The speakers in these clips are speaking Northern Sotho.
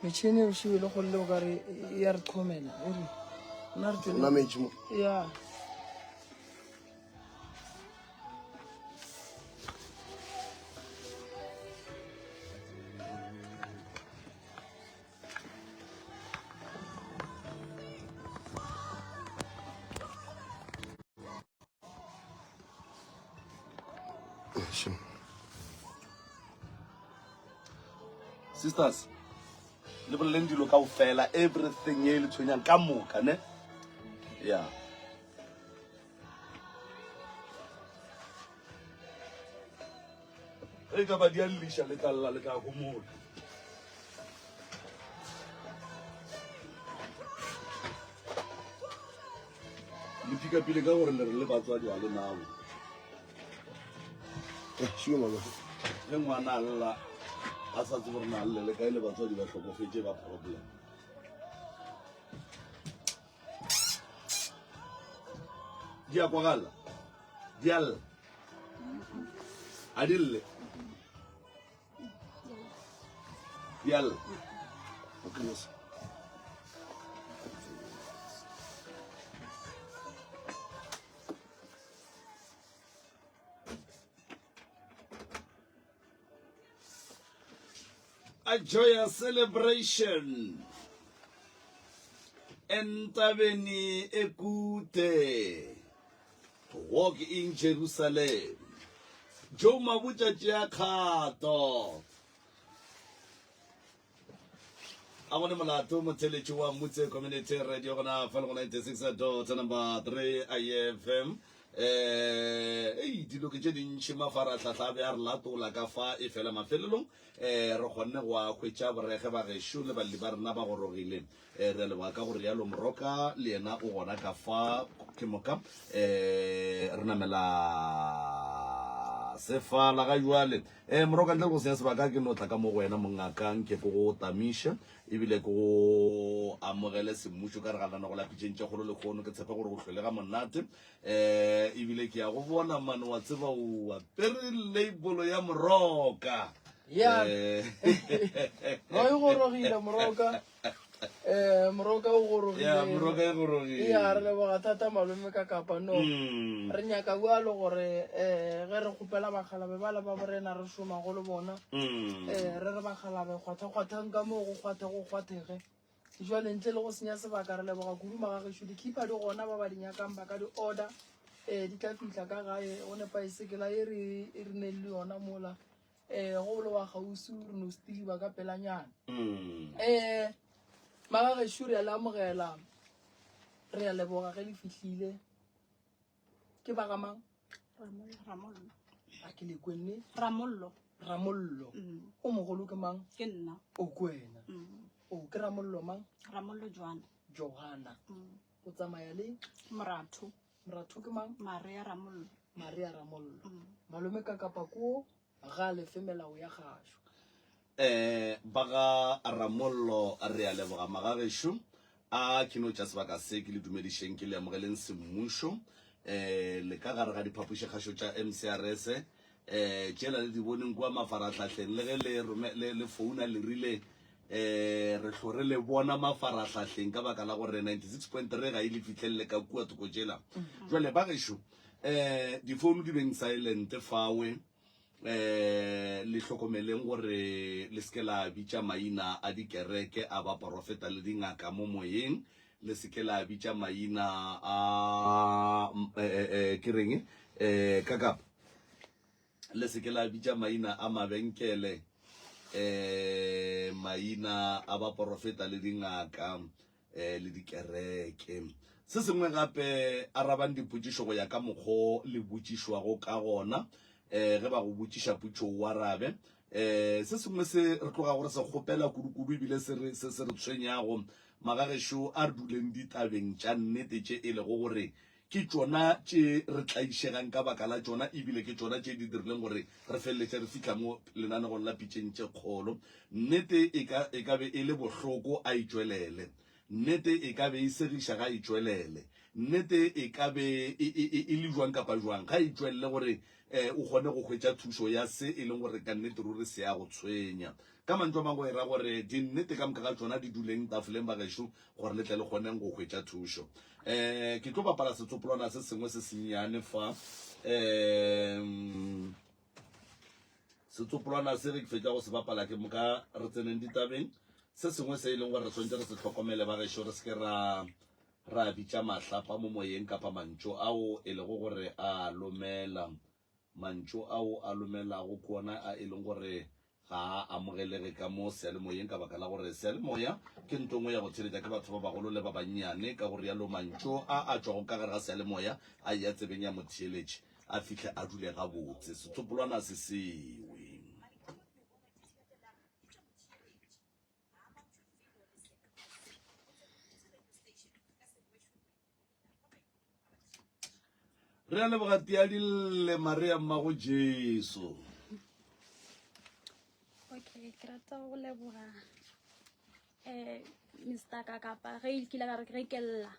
Metšhene e bošego le golle o ka re e ya re qhomela e re nna re tšwele nametše mo ya Sisters, le boleleng dilo ka ofela everything e le tshwenyang ka moka ne ya e ka ba di a lliša le tla lla le tla homola le fika pele ka gore le re le batswadi ga le nabo ge ngwana a lla a sa tsebe gore na lle le kae le batswadi ba hlokofetše ba problem di a kwagala di a lla a di lle di a lla Okay. A joyous celebration entabeni ekude walk in Jerusalem Joe Mabutša tšea kgato a bone molato motheletši wa Mutse Community Radio gona fa le go 96 dot number 3 IFM eh ei dilo ke tše dintši mafarahlahla a be a re latola ka fa e fela mafelelong eh re kgonne go a hwetša borege ba gešo le balli ba rena ba gorogile eh re a leboga ka gore yalo moroka le yena o gona ka fa ke moka eh re namela sefala ga jwale eh moroka ntle le go senya sebaka ke no tla ka mo go wena mongaka nke ke go tamiše ebile ke go amogele semmušo ka re ga lana go lapitšeng tše kgolo lekgono ke tshepe gore o hlwele ga monate eh ebile ke ya go bona mane wa tseba o apere label ya moroka ya Eh. no e gorogile moroka eh moroka o gorogile ya moroka e gorogile ya re leboga thata malome ka kapa no Mm. re nyaka bjalo gore um ge re kgopela bakgalabe ba le ba borena re šomago le bona Mm. um re re bakgalabe kgwatha-kgwathang ka moo go kgwathe go kgwathege jwale ntle le go senya sebaka re leboga kudu magagešo dikhipa di gona ba ba di nyakang ba ka di order um di tla fihla ka gae go nepaesekela e re e re neng le yona mola um go le wa kgauswi re no stiliba ka pelanyana Mm. um magagešo re a le amogela re a leboga ge le fihlile ke ba ga mang Ramollo. a ke le kwenne Ramollo. ramollo Mm. o mogolo ke mang Ke nna. o ke wena Mm. o ke ramollo mang Ramollo Joana. johana Mm. o tsamaya le Moratho. moratho ke mang Maria Ramollo. maria ramollo Mm. malome ka kapa koo ga a lefe melao ya gašo Eh, ba ga Ramollo re a leboga magagešo a ke no tša sebaka se ke le dumedišeng ke le amogeleng semmušo eh le ka gare ga diphapošikgašo tša MCRS eh tšela le di boneng kua mafarahlahleng le ge le rome le, le founa le rile eh re hlo re le bona mafarahlahleng ka baka la gore 96.3 ga e le fihlelele ka kua thoko tšela jwale ba gešo eh difounu di beng silent fawe eh le hlokomeleng gore le seke la bitša maina a dikereke a baporofeta le dingaka mo moyeng le seke la bitša maina a eh, eh, eh, ke reng eh kakapa le seke la bitša maina a mabenkele eh maina a baporofeta le dingaka eh, le dikereke. Se sengwe gape, arabang dipotšišo go ya ka mokgo le botšišwago ka gona. Eh, ge ba go botšiša potšo o arabe. Eh, se sengwe se re tlogago re se kgopela kudu-kudu ebile se re, se se re tshwenyago, magagešo a re duleng ditabeng tša nnete tše e lego gore Ke tšona tše re tlaišegang ka baka la tšona ebile ke tšona tše di dirileng gore re feleletše re fihla mo lenanegong la pitšeng tše kgolo. Nnete e ka, e ka be e le bohloko a e tšwelele. Nnete e ka be e segiša ga e tšwelele. Nnete e ka be e, e, e, e le jwang kapa jwang, ga e tšwelele gore um o kgone go hwetša thušo ya se e leng gore ka nnete ruri se a go tshwenya. Ka mantšu a mangwe e ra gore dinnete ka moka ga tšona di duleng tafoleng bagešo gore le tle le kgoneng go hwetša thušo. Um ke tlo bapala setsopolwana se sengwe se sennyane fa. Um setsopolwana se ge ke fetša go se bapala ke moka re tseneng ditabeng. Se sengwe se e leng gore re swanetše re se hlokomele bagešo re se ke ra ra bitša mahlapa mo moyeng kapa mantšu ao e lego gore a lomela. Mantšu ao a lomelago ke ona a e leng gore ga a amogelege ka mo seyalemoyeng ka baka la gore seyalemoya ke nto nngwe ya go theeletša ke batho ba bagolo le ba bannyane. Ka go realo mantšu a a tšwago ka gare ga seyalemoya a eya tsebeng ya motheeletši a fihle a dule gabotse. Setsopolwana se sewe. Re a leboga Tiadille Maria Mmago Jesu. Okay, ke rata go leboga eh Mr Kakapa ge e kile ka re ge ke lla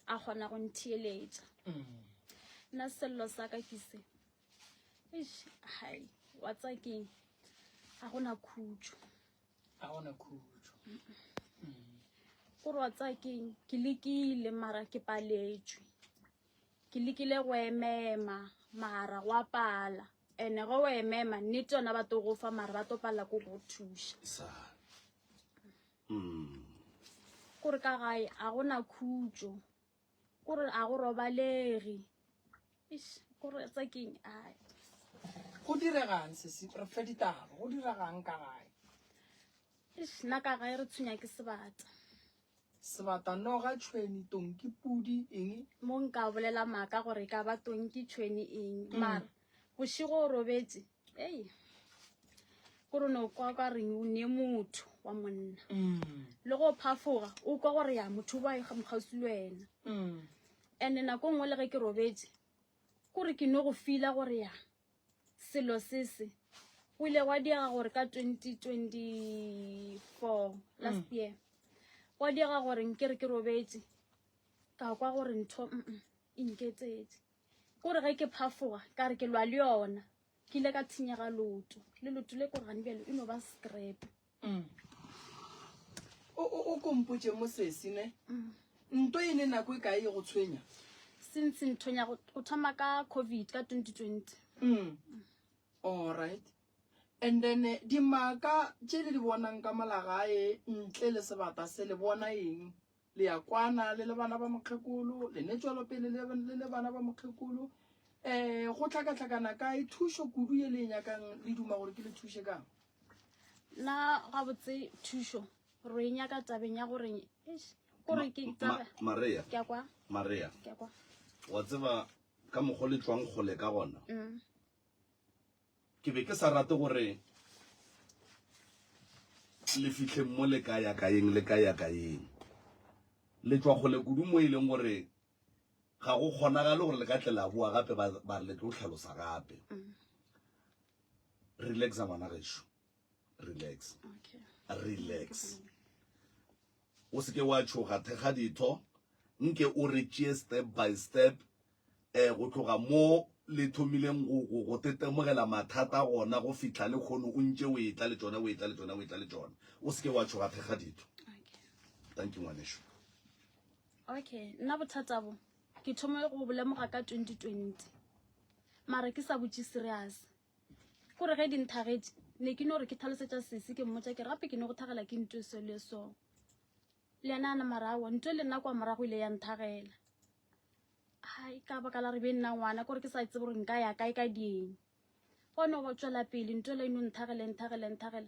a kgona go ntheeletša. Nna sello sa ka ke se. Eish, hai, wa tseba keng? Ga gona khutšo. Ga gona khutšo. Gore wa tseba keng? Ke lekile mara ke paletšwe. Ke lekile go emema mara gwa pala. Ene ge o emema nnete yona ba tlo go fa mara ba tlo palela ko go thuša. Sa. Mm. Gore ka gae a gona khutšo. Kore a go robalege. Eish, kore tsa keng? Ai. Go diregang sesi? Re fe ditaba. Go diregang ka gae? Eish, nna ka gae re tshwenya ke sebata. Sebata, noga, tšhweni, tonki, pudi, eng? Mo nka bolela maaka gore e ka ba tonki, tšhweni, eng. Mara bošego o robetše, ei, kore o no kwa ka reng o ne motho wa monna. Le go phafoga o kwa gore ya motho ba mokgauswi le wena. And-e nako nngwe le ge ke robetše, kore ke no go feela gore ya selo se se go ile gwa diega gore ka 2024 last year gwa diega gore nke re ke robetše ka kwa gore ntho mm e nketsetše. Kore ge ke phafoga ka re ke lwa le yona, ke ile ka thinyega loto le loto le kore gane bjalo e no ba scrap. O, o, o kompotše mo sesi ne? Nto e ne nako e kae e go tshwenya? Since nthonya go go thoma ka COVID ka 2020. All right. And then eh, dimaka tše le di bonang ka mola gae ntle le sebata se le bona eng? Le ya kwana le le bana ba mokgekolo, le ne tšwelopele le le le bana ba mokgekolo. Eh go hlakahlakana kae thušo kudu ye le e nyakang le duma gore ke le thuše kang? Nna gabotse thušo re e nyaka tabeng ya gore eish, kore ke Ma, taba Maria, ke a kwa Maria, ke a kwa wa tseba ka mokgo le tšwang kgole ka gona. Mm. Ke be ke sa rate gore le fihleng mo le ka ya kaeng le ka ya kaeng. Le tšwa kgole kudu mo e leng gore ga go kgonagale gore le ka tle la boa gape ba, ba re le tlo hlalosa gape. Relaxa ngwana gešo. Relax. Okay. Relax. O se ke wa tšhoga, thekga ditho, nke o re tšee step by step um go tloga mo le thomileng go, go, go tetemogela mathata gona go fihla le kgono o ntše o etla le tšona, o etla le tšona, o etla le tšona. O se ke wa tšhoga, thekga ditho. Okay. Thank you ngwanešu. Okay, nna bothata bo ke thomile go bo lemoga ka 2020 mara ke sa botše serious. Kore ge di nthagetše ne ke no re ke tlhalosetša sesi ke mmotša ke re gape ke no go thagela ke ntho e so le so. Le yena a na mara aowa ntho le nna kwa morago ile ya nthagela. Hai ka baka la re be nna ngwana kore ke sa tsebe gore nka ya kae ka dieng. Gwa no go tšwela pele ntho ela e no nthagela e nthagela e nthagela.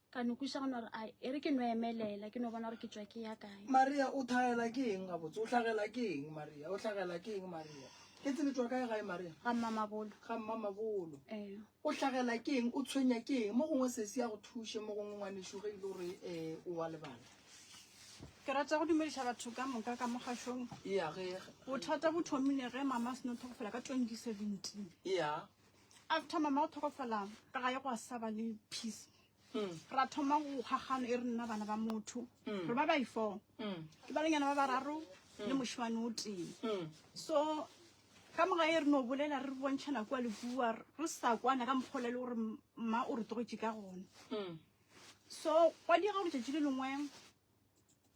Ka no kweša go no re ai e re ke no emelela ke no bona gore ke tšwa ke ya kae. Maria o thagela ke eng gabotse? O hlagela ke eng Maria? O hlagela ke eng Maria? Ke tsebe tšwa kae gae Maria? Ga Mmamabolo. Ga Mmamabolo. Ee. O hlagela ke eng? O tshwenya ke eng? Mo gongwe sesi a go thuše, mo gongwe ngwanešu ge e le gore um o wa lebala. Ke rata go dumediša batho ka moka ka mogašong. Ea ge. Bothata bo thomile ge mama a seno tlhokofala ka 2017. Ea. After mama o tlhokofala ka gae gwa sa ba le peace. Ra thoma go kgakgano e re nna bana ba motho. Re ba ba i-four. Ke balenyana ba bararo le mošemane o tee. So ka moga e re no bolela re bontšhana kua le kua re sa kwana ka mokgwa le gore mma o re tlogetše ka gona. So gwa diega gore tšatši le lengwe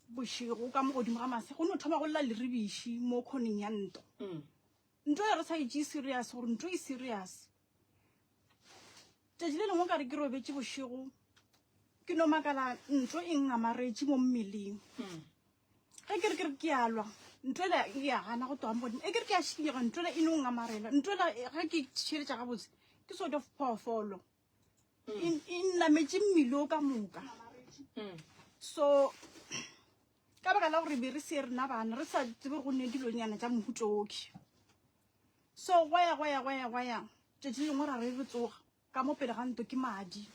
bošego ka mo godimo ga mase go no thoma go lla leribiši mo khoneng ya nto. Nto e re sa e tšee serious gore nto e serious. Tšatši le lengwe ka re ke robetše bošego ke no makala ntlo e ngamaretše mo mmeleng. Ge ke re ke re ke a lwa ntlo ela e a gana go tloga mo godimo. E ke re ke a šikinyega ntlo ela e no ngamarela. Ntlo ela ge ke tšheletša gabotse ke sort of phoofolo. E e nnametše mmele o ka moka. So ka baka la gore be re se rena bana re sa tsebe go ne dilonyana tša mohuta okhwi. So gwa ya gwa ya gwa ya gwa ya tšatši le lengwe ra re re tsoga ka mo pele ga ntlo ke madi.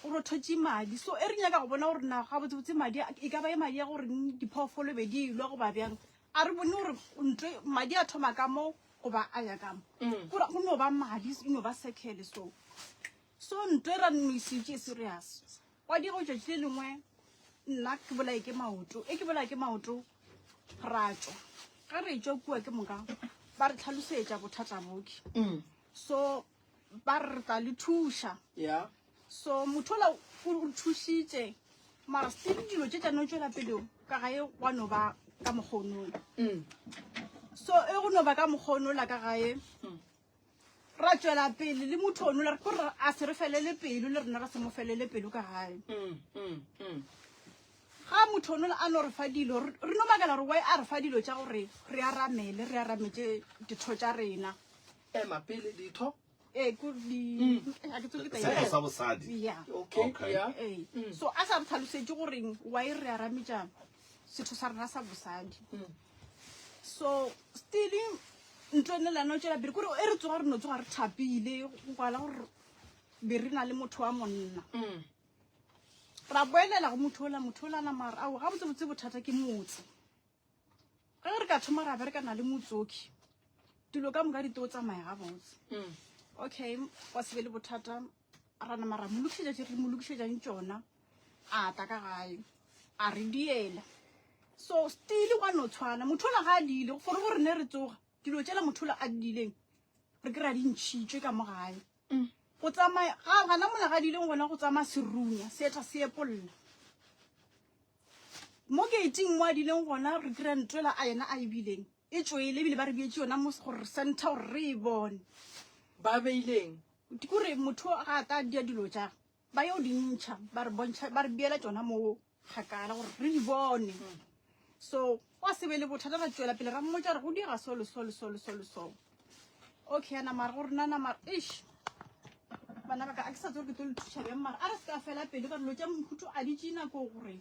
O rothotše madi. So e re nyaka go bona gore na gabotsebotse madi e ka ba e madi ya gore diphoofolo be di elwa goba bjang. A re bone gore ntlo madi a thoma ka mo goba a ya ka mo. Gore go no ba madi e no ba circle so. So ntlo e ra no e se tšee serious. Gwa diega tšatši le lengwe nna ke bolaye ke maoto. E ke bolaye ke maoto ra tšwa. Ge re tšwa kua ke moka ba re tlhalosetša bothata boke. So ba re re tla le thuša. Yeah. So motho ola o re thušitše mara still dilo tše tša no tšwela pele ka gae gwa no ba ka mokgwa onola. So e go no ba ka mokgwa onola ka gae ra tšwela pele le motho onola re kore a se re felele pelo le rena re se mo felele pelo ka gae. Ga motho onola a no re fa dilo re no makala gore why a re fa dilo tša gore re aramele re arametše ditho tša rena. Ema pele ditho. Ee, ko di a ke tsebe ke tla Setho sa bosadi. Yeah. Okay. Okay. Yeah. Ee. So a sa re tlhalosetše goreng why re arametša setho sa rena sa bosadi. So still ntlo ene la no tšwela pele kore e re tsoga re no tsoga re thapile go kwala gore be re na le motho wa monna. Ra boelela go motho ola motho ola nama re ao gabotsebotse bothata ke motse. Ge re ka thoma ra berekana le motsoki dilo ka moka di tlo tsamaya gabotse. Okay, gwa se be le bothata ra nama ra mo lokišetša tše re mo lokišetšang tšona a tla ka gae a re diela. So still gwa no tshwana motho ola ga a diile gore go rene re tsoga dilo tšela motho ola a di diileng re kry-a di ntšhitšwe ka mo gae. Go tsamaya ga gana mola ga diileng gona go tsamaya serunya se etla se epolla. Mo gate-ing mo a dileng gona re kry-a ntwela a yena a e bileng e tšwele ebile ba re beetše yona mo gore center gore re e bone. Ba beileng? Kore motho ga a ta dia dilo tša ba yo di ntšha ba re bontšha ba re beela tšona mo kgakala gore re di bone. So gwa se be le bothata ra tšwela pele ra mmotša gore go diega so le so le so le so le so. Okay a nama re go rena nama eish bana ba ka a ke sa tsebe gore ke tlo le thuša bjang mara a re se ka fela pelo ka dilo tša mohuto a di tšee nako gore.